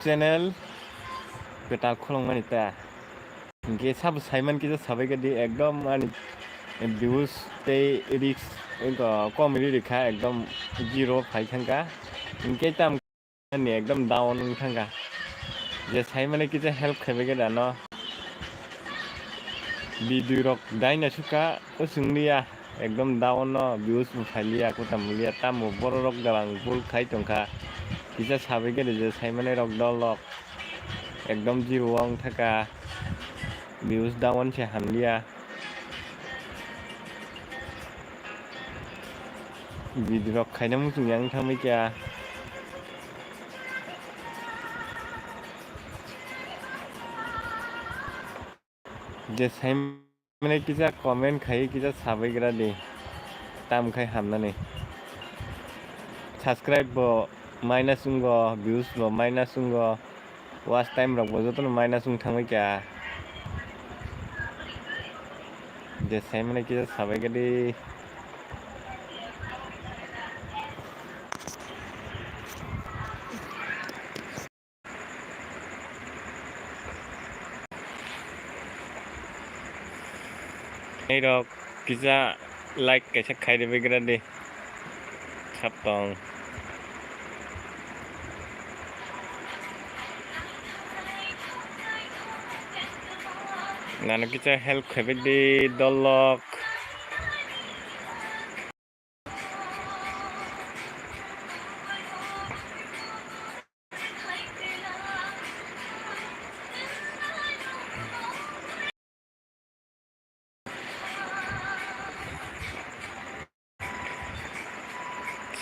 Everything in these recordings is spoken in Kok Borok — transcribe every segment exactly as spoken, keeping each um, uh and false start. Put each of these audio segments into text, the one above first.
channel kwtal khulungmani ta. Hinkhe sabo saiman kisa sabai khe di ekdom ani views tei risk wngkha kom ri rikha ekdom zero phai thangkha. Hinkhe tam ani ekdom down wng thangkha. Je saimani kisa help khaibai khe dano. Video rok daina sukha o chwng liya. Ekdom down no views bo phailiya, kwtam liya, tamo borok rok galang bul khai tongkha. Kisa sabai khe je saimani rok dol rok ekdom zero o wng thaka, views down se hamliya. Video rok khaina muchung yang thangbai kha. Je saimani kisa comment khai kisa sabai gra di. Tam khai hamnani. Subscribe bo minus wnggo, views bo minus wnggo, watch time rok bo jotono minus wng thangbai kha. Je saimani kisa sabai gra di. Nai rok kisa like kaisa khai rwbai gra di. Sap tong. Nano kisa help khaibai di dolok.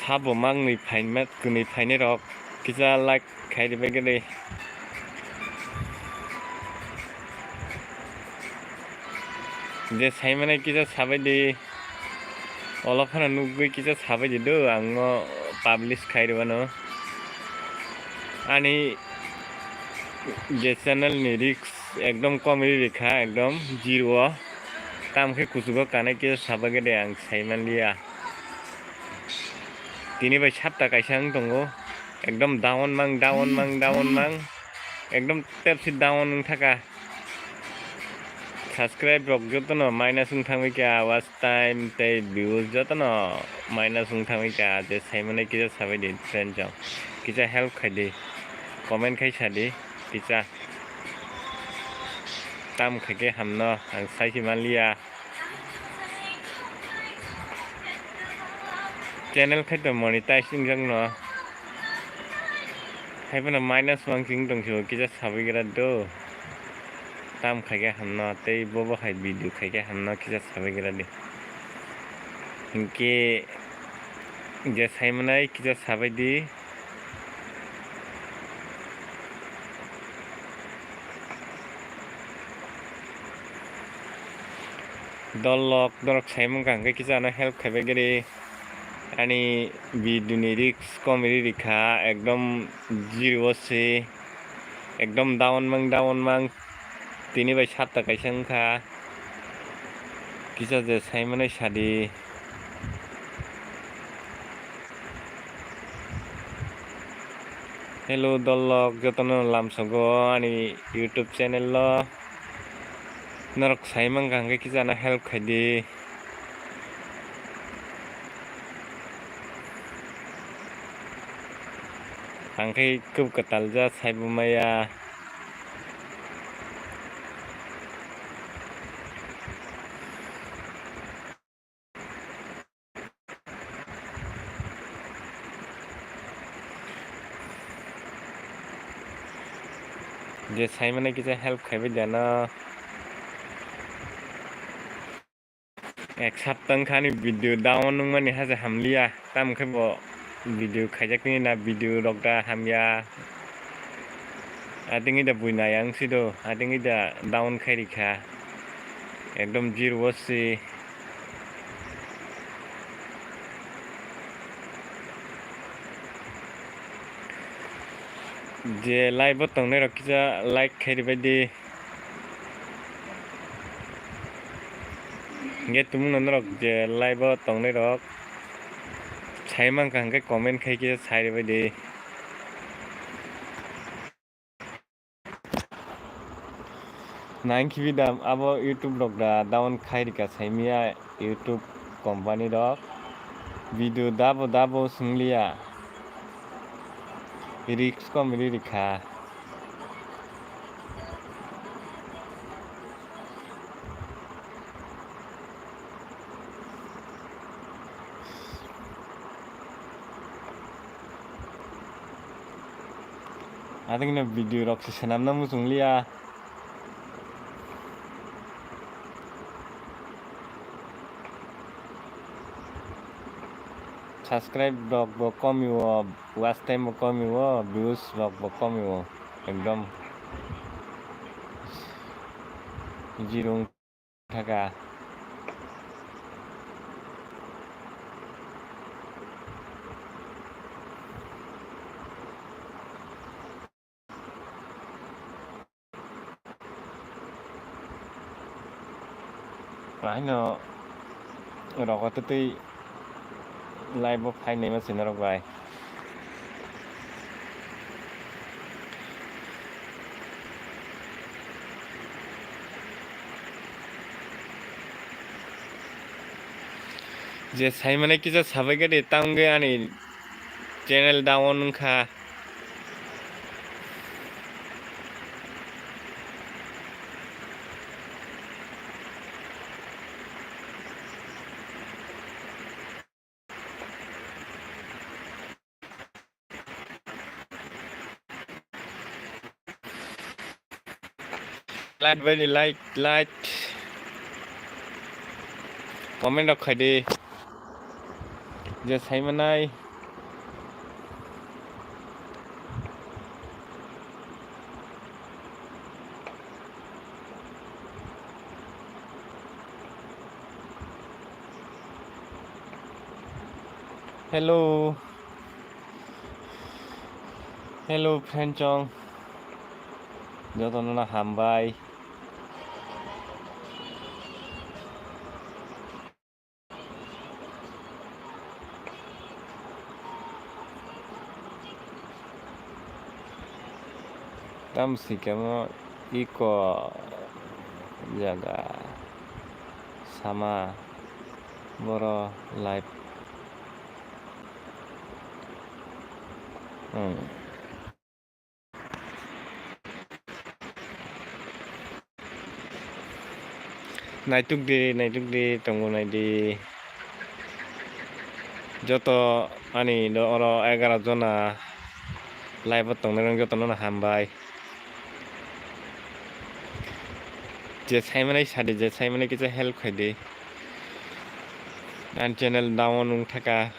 Sabo mangni phaima, kwnwi phainai rok kisa like khai rwbai gra di. Je saimani kisa sabai di. Olo phano nugwi kisa sabai di do, ang no publish khai rwano. Ani je channel ni risk ekdom kom ri rikha, ekdom zero o. Tam khe kuchugo kanai kisa sabai khe de ang saimanliya. Tini bai sapta kaisa wng tongo, ekdom down mang, down mang, down mang, ekdom tepsi down wng thaka. Subscribe rok jotono minus wng thangwi kha, watch time tei views jotono minus wng thangwi kha. Je saimani kisa sabai di friend rok, kisa help khai di, comment khai sa di kisa. Tam khai khe hamno ang sai si manliya. Channel khai to monetize wng jak no. Hai phano minus wng sing tong si kisa sabai gra do. Tam khai khe hamno tei bobo hai video khai khe hamno kisa sabai gra di. Hinkhe je saimanai kisa sabai di. Dolok, dolok saimung kha hwnkhe kisa ano help khaibai giri. Ani video ni risk kom ri rikha, ekdom zero o se, ekdom down mang, down mang. Tini bai sapta kaisa wngkha. Kisa je saimanai sadi. Hello dolok, jotono lamsogo ani YouTube channel o. Norok sai mankha hwnkhe kisa ano help khaidi. Ang khe kub kwtal ja saibo maya. Je saimanai kisa help khaibai de ano. Ek sapta wngkha ani video down wngmani haja hamliya. Tamo khe bo video khaijaknai na video rok da hamya. Atingwi da buina yang si do, atingwi da down khai rikha. Ekdom zero o si. Je live o tongnai rok kisa like khai ribai di. Hingke tumung no norok je live o tongnai rok sai mankha hingke comment khai kisa sai ribai di. Nangkhibi da abo YouTube rok da down khai rika saimia YouTube company rok video dabo dabo swngliya risk kom ri rikha. Ading no video rok se swnamna muchungliya. Subscribe rok bo komi o, watch time bo komi o, views rok bo komi o, ekdom zero thaka. Haino rogo twtwi live o phainai ma swi norok bai. Je saimane kisa sabai gadi tangwi ani channel down wngkha. Like bai di, like, like. Comment rok khai di. Je sai manai. Hello. Hello, friend chong. Jotono no hambai. Tam sikemo iko jaga sama boro live. Hmm. Naituk di, naituk di, tongo nai di. Joto ani do oro egaroh jona live o tongnai rok jotono no hambai. Je saimani sadi, je saimani kisa help khaidi. Ani channel down wng thaka.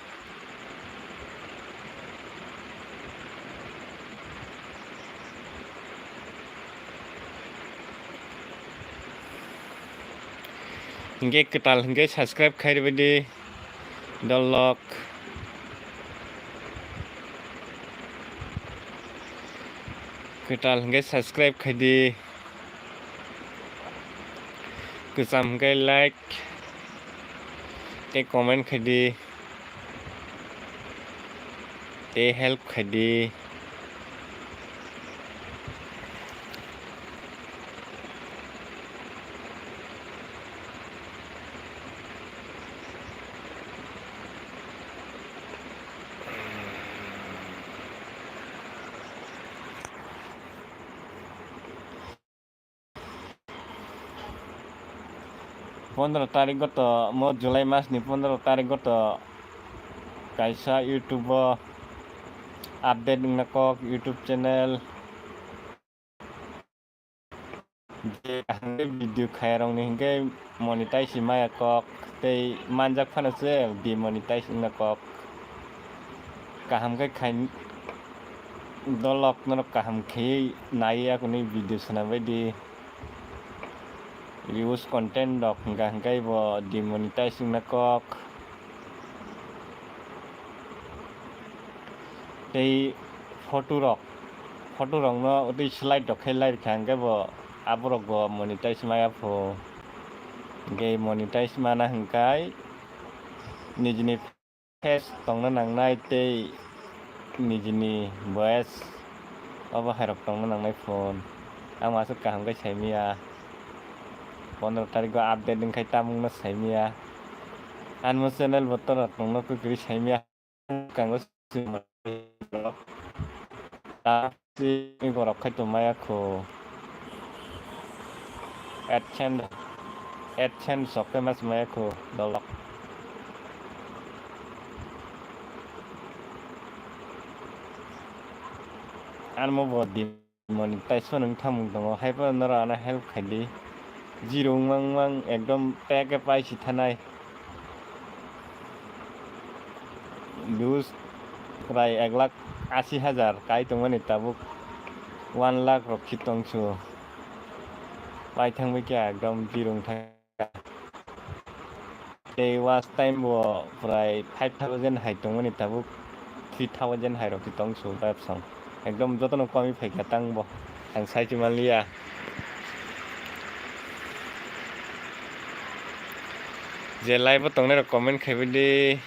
Hingke kwtal hingke subscribe khai rwbaidi dolok. Kwtal hingke subscribe khaidi. Kwcham hingke like tei comment khaidi. Tei help khaidi. Pondro tarik goto, mo July mas ni pondro tarik goto kaisa YouTube o update wngna kok, YouTube channel. Je kaham khe video khairokni hinkhe monetize maya kok tei manjak phano se demonetize wngna kok. Kaham khe khai dolok norok kaham khe nai yakuni video swnambaidi. Reuse content rok hwnka hwnkhe bo demonetize wngna kok. Tei photo rok, photo rok no tei slide rok khe lai rikha hwnkhe bo aborok bo monetize maya pho. Hwnkhe monetize mana hwnkhe nijini face tongna nangnai tei nijini voice obo hairok tongna nangnai phone. Ang aswk kaham khe saimaya. Pondro tarikgo update wngkhe tamungno saimaya. Anmo channel bo torok tongno kwkrwi saimaya. Kango ta si borok khai tongmaya kho. AdSense, AdSense sok khe mas maya kho dolok. Anmo bo di. Monetization wng thamung tongo, haiphano norok ano help khaidi. Zero wngmang mang ekdom peke paisi thanai. Views prai ek lakh asi hajar kai tongmani tabuk one lakh rok khi tongsu. Paithangbai khe ekdom zero wngthang. Tei watch time bo prai five thousand hai tongmani tabuk three thousand hai rok tong su vibes song. Ekdom jotono komi phaikha tang bo. Ang sai chumanliya. Je live o tongnai rok comment khaibai di.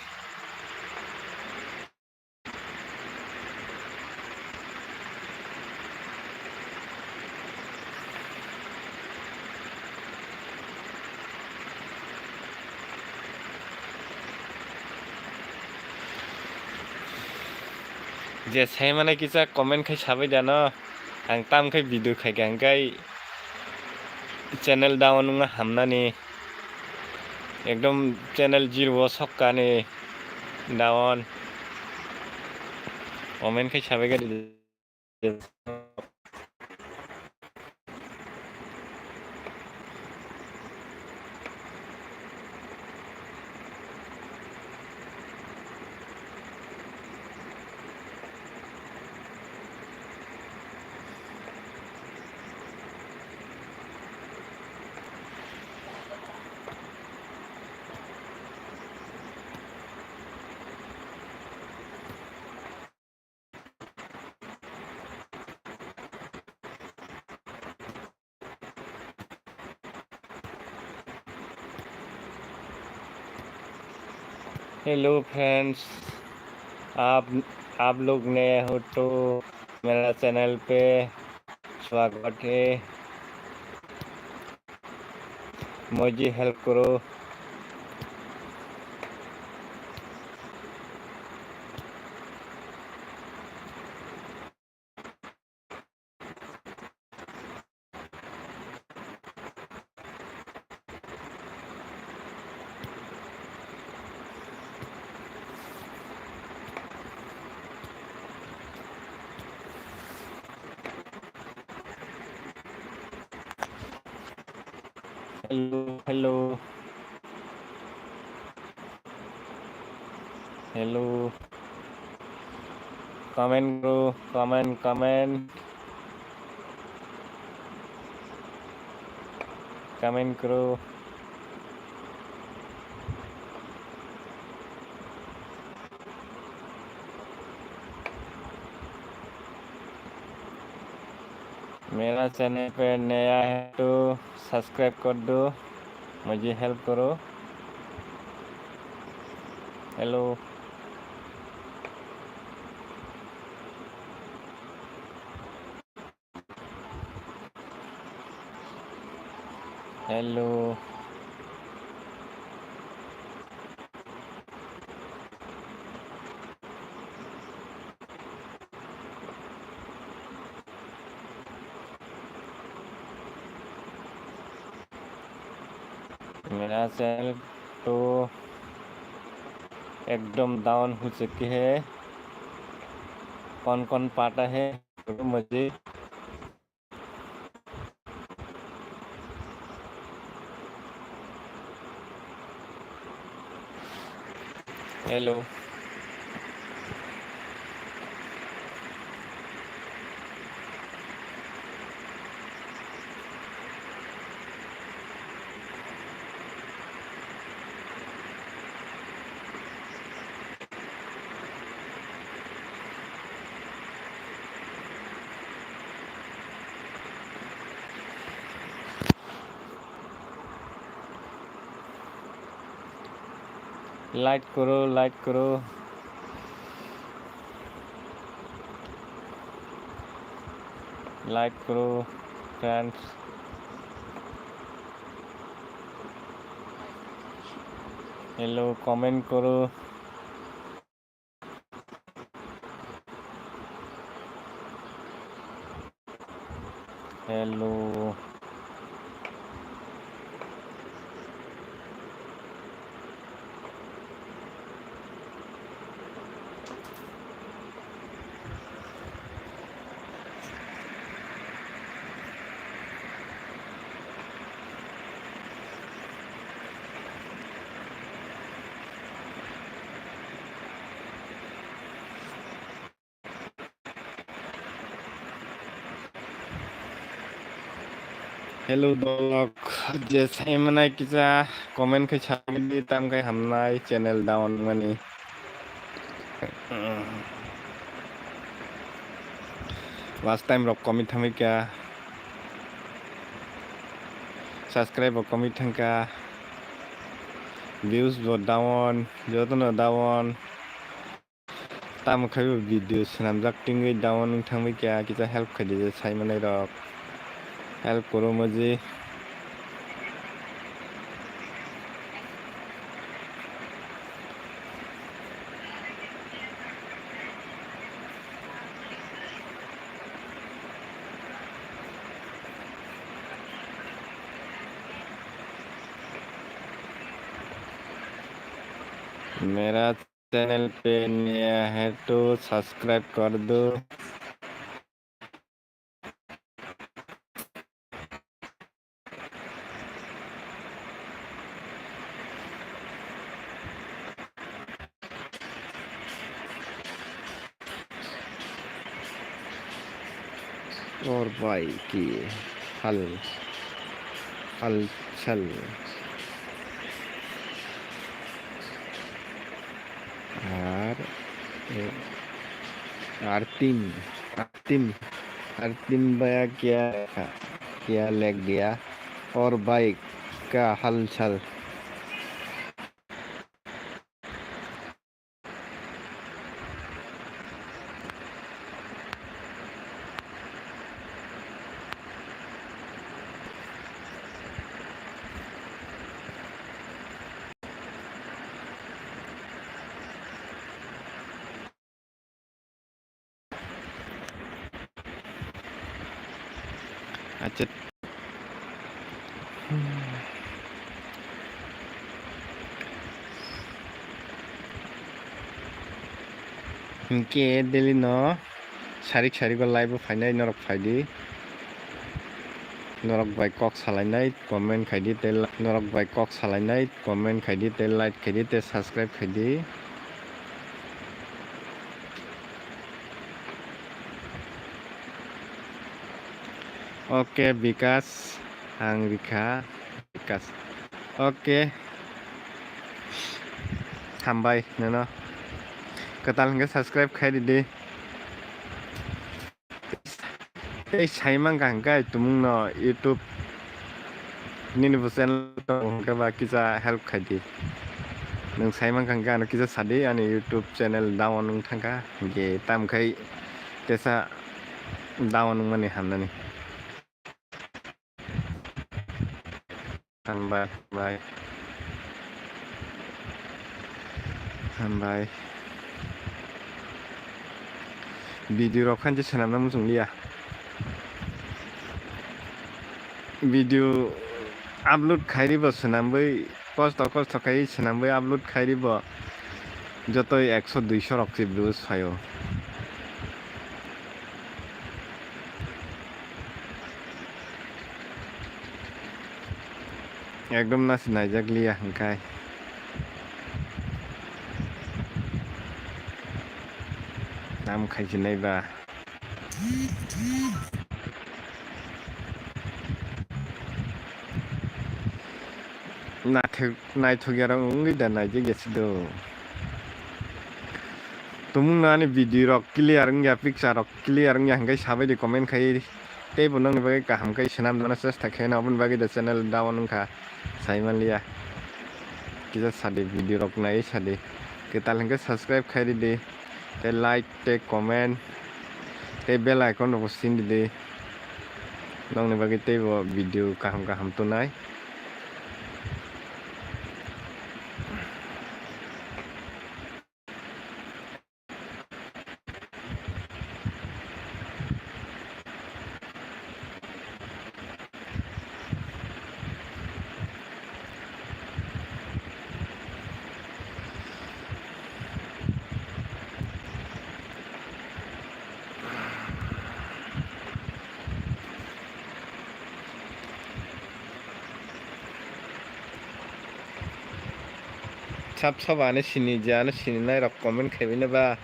Je sai mane kisa comment khai sabai dano, ang tam khai video khai kha, hingkai channel down wngma hamnani. Ekdom channel zero o sokkani down. Comment khai sabai gari. Hello friends, आप आप लोग नए हो तो मेरा चैनल पे स्वागत है। मुझे हेल्प करो। Hello, hello. Hello. Comment koro, comment, comment. Comment koro. मेरा चैनल पे नया है तो सब्सक्राइब कर दो, मुझे हेल्प करो। हेलो। हेलो। मेरा चैनल तो एकदम डाउन हो चुकी है। कौन कौन पार्ट है? मुझे हेलो। लाइक करो, लाइक करो, लाइक करो friends. Hello, comment koro. Hello. Hello, dolok, je saimanai kisa comment khe sagidi, tam khe hamnai channel down mani. Last time rok komit thangwi kha, subscribe rok komit thangkha, views bo down, jotono down. Tamo khe bo video swnamjak tingwi down wng thangwi kha, kisa help khaidi je saimanai rok, help koro maji. Mera channel pe naya hai to subscribe kar do. Or bhai ki hal, hal chal. Ar, eh, Artin, Artin, Artin bhaiya kya, kya likh diya? Or bhai ka hal chal? Acha. Hinkhe daily no sarik sarik o live o phainai norok phaidi. Norok bai kok salainai comment khaidi tei la-, norok bai kok salainai comment khaidi tei like khaidi tei subscribe khaidi. Ok, Bikas, ang rikha, Bikas. Ok. Hambai, nono. Kwtal hwnkhe subscribe khai ridi. Tei sai mankha hwnkhe tumungno YouTube nini bo channel tongo hwnkhe ba kisa help khaidi. Nwng sai mankha hwnkhe ano kisa sadi, ani YouTube channel down wng thangkha, hwnkhe tamkhai tesa down wngmani hamnani. Hambai, hambai. Hambai. Video rok khan je swnamna muchung liya. Video upload khairi bo swnamwi kosto kosto khai swnamwi upload khairi bo jotoi ekso duiso rok se views phaio. Ekdom nasi naijak liya hwnkhe. Tam khai se nai ba. Naithok, naithok ya rok wngwi da naijak ya se do. Tumung no ani video rok clear wngya, picture rok clear wngya hwnkhe sabai di comment khai. Tei bo nokni bagwi kaham khe swnam nana chesta khe no, aboni bagwi da channel down wngkha, sai manliya. Kisa sadi, video rok naiwi sadi. Kwtal hwnkhe subscribe khai ridi. Tei like, tei comment, tei bell icon rokbo sin ridi. Nokni bagwi teibo video kaham kaham tongnai. Sab sabo ano sini je, ano sini nai rok comment khai bai no ba.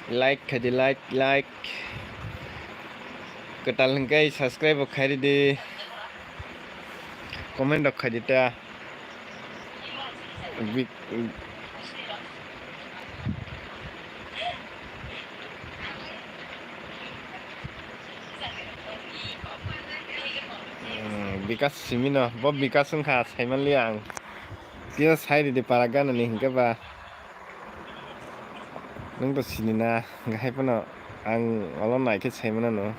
Like khaidi, like, like. Kwtal hwnkhe subscribe bo khairidi. Comment rok khaidi ta. Bi-, Hmm, Bikas simino, bo Bikas wngkha, saimanliya ang. Tio sai ridi para ganani hinkhe ba. Nwng to sini na, hwnkhe hai phano ang olo naikhe saimano no.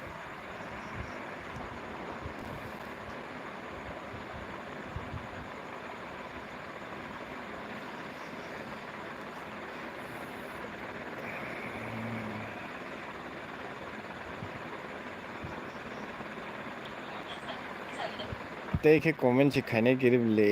Tei khe comment se khainai kirib le.